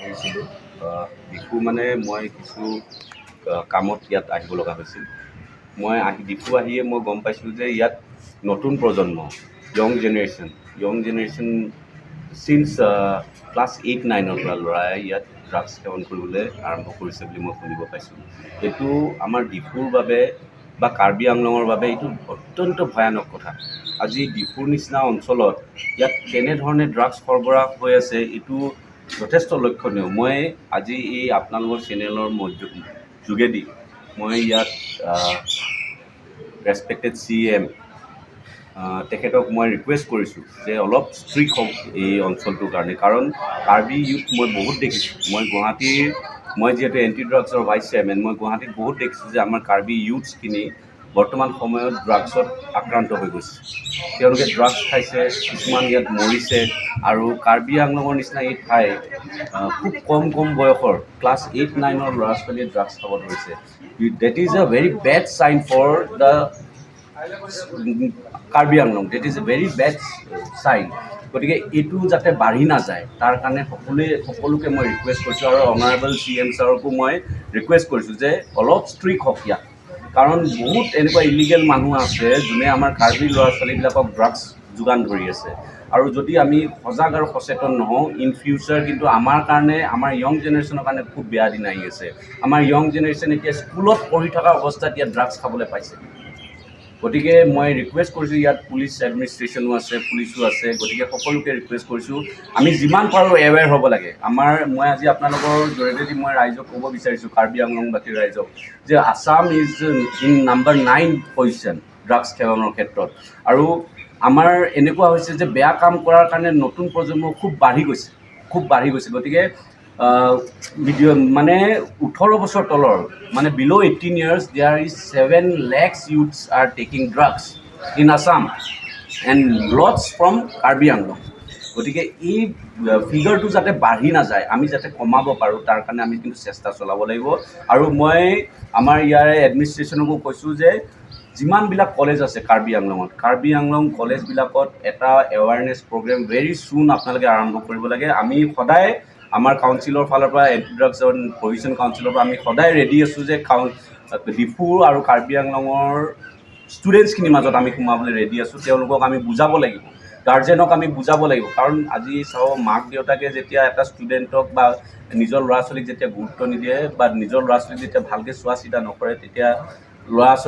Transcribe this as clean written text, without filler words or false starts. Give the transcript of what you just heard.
আহিছিলোঁ ডিফু, মানে মই কিছু কামত ইয়াত আহিব লগা হৈছিল। মই আহি ডিফু আহিয়ে মই গম পাইছিলোঁ যে ইয়াত নতুন প্ৰজন্ম, young generation, since class 8 নাইনৰ পৰা ল'ৰাই ইয়াত ড্ৰাগছ সেৱন কৰিবলৈ আৰম্ভ কৰিছে বুলি মই শুনিব পাইছোঁ। এইটো আমাৰ ডিফুৰ বাবে বা কাৰ্বি আংলঙৰ বাবে এইটো অত্যন্ত ভয়ানক কথা। আজি ডিফুৰ নিচিনা অঞ্চলত ইয়াত কেনেধৰণে ড্ৰাগছ সৰবৰাহ হৈ আছে, এইটো যথেষ্ট লক্ষণীয়। মই আজি এই আপোনালোকৰ চেনেলৰ যোগেদি মই ইয়াত ৰেচপেক্টেড চিএম তেখেতক মই ৰিকুৱেষ্ট কৰিছোঁ যে অলপ ষ্ট্ৰিক্ট হওক এই অঞ্চলটোৰ কাৰণে। কাৰণ কাৰ্বি ইউথ মই বহুত দেখিছোঁ। মই গুৱাহাটীৰ, মই যিহেতু এণ্টি ড্ৰাগছৰ ভাইচ চেয়াৰমেন, মই গুৱাহাটীত বহুত দেখিছোঁ যে আমাৰ কাৰ্বি ইউথছখিনি বৰ্তমান সময়ত ড্ৰাগছত আক্ৰান্ত হৈ গৈছে। তেওঁলোকে ড্ৰাগছ খাইছে, কিছুমান ইয়াত মৰিছে। আৰু কাৰ্বি আংলঙৰ নিচিনা এই ঠাই খুব কম কম বয়সৰ ক্লাছ 8 নাইনৰ ল'ৰা ছোৱালীয়ে ড্ৰাগছ খাব ধৰিছে। That is a very bad sign for the Karbi Anglong. That is a very bad sign. গতিকে এইটো যাতে বাঢ়ি নাযায়, তাৰ কাৰণে সকলোকে মই ৰিকুৱেষ্ট কৰিছোঁ আৰু অনাৰেবল চিএম ছাৰকো মই ৰিকুৱেষ্ট কৰিছোঁ যে অলপ ষ্ট্ৰিক্ট হওক ইয়াত। কাৰণ বহুত এনেকুৱা ইলিগেল মানুহ আছে যোনে আমাৰ কাৰ্বি ল'ৰা ছোৱালীবিলাকক ড্ৰাগছ যোগান ধৰি আছে। আৰু যদি আমি সজাগ আৰু সচেতন নহওঁ, ইন ফিউচাৰ কিন্তু আমাৰ কাৰণে, আমাৰ য়ং জেনেৰেশ্যনৰ কাৰণে খুব বেয়া দিন আহি আছে। আমাৰ য়ং জেনেৰেশ্যন এতিয়া স্কুলত পঢ়ি থকা অৱস্থাত ইয়াত ড্ৰাগছ খাবলৈ পাইছে। গতিকে মই ৰিকুৱেষ্ট কৰিছোঁ, ইয়াত পুলিচ এডমিনিষ্ট্ৰেশ্যনো আছে, পুলিচো আছে, গতিকে সকলোকে ৰিকুৱেষ্ট কৰিছোঁ, আমি যিমান পাৰোঁ এৱেৰ হ'ব লাগে। মই আজি আপোনালোকৰ জৰিয়তেদি মই ৰাইজক ক'ব বিচাৰিছোঁ, কাৰ্বি আংলংবাসী ৰাইজক যে Assam is in number 9 position drugs সেৱনৰ ক্ষেত্ৰত। আৰু আমাৰ এনেকুৱা হৈছে যে বেয়া কাম কৰাৰ কাৰণে নতুন প্ৰজন্ম খুব বাঢ়ি গৈছে, খুব বাঢ়ি গৈছে। গতিকে ভিডিঅ' মানে 18 বছৰ তলৰ, মানে below 18 years, there is 7 lakhs youths are taking drugs in Assam and lots from Karbi Anglong. গতিকে এই ফিগাৰটো যাতে বাঢ়ি নাযায়, আমি যাতে কমাব পাৰোঁ, তাৰ কাৰণে আমি কিন্তু চেষ্টা চলাব লাগিব। আৰু মই আমাৰ ইয়াৰে এডমিনিষ্ট্ৰেশ্যনকো কৈছোঁ যে যিমানবিলাক কলেজ আছে কাৰ্বি আংলঙত, কাৰ্বি আংলং কলেজবিলাকত এটা এৱাৰনেছ প্ৰগ্ৰেম ভেৰি চুন আপোনালোকে আৰম্ভ কৰিব লাগে। আমি সদায় আমাৰ কাউন্সিলৰ ফালৰ পৰা, এণ্টি ড্ৰাগছ প্ৰহিবিশ্যন কাউন্সিলৰ পৰা আমি সদায় ৰেডি আছোঁ যে ডিফু আৰু কাৰ্বি আংলঙৰ ষ্টুডেণ্টছখিনিৰ মাজত আমি সোমাবলৈ ৰেডি আছোঁ। তেওঁলোকক আমি বুজাব লাগিব, গাৰ্জেনক আমি বুজাব লাগিব। কাৰণ আজি চাওঁ, মাক দেউতাকে যেতিয়া এটা ষ্টুডেণ্টক বা নিজৰ ল'ৰা ছোৱালীক যেতিয়া গুৰুত্ব নিদিয়ে বা নিজৰ ল'ৰা ছোৱালীক যেতিয়া ভালকৈ চোৱা চিতা নকৰে, তেতিয়া ল'ৰা ছোৱালী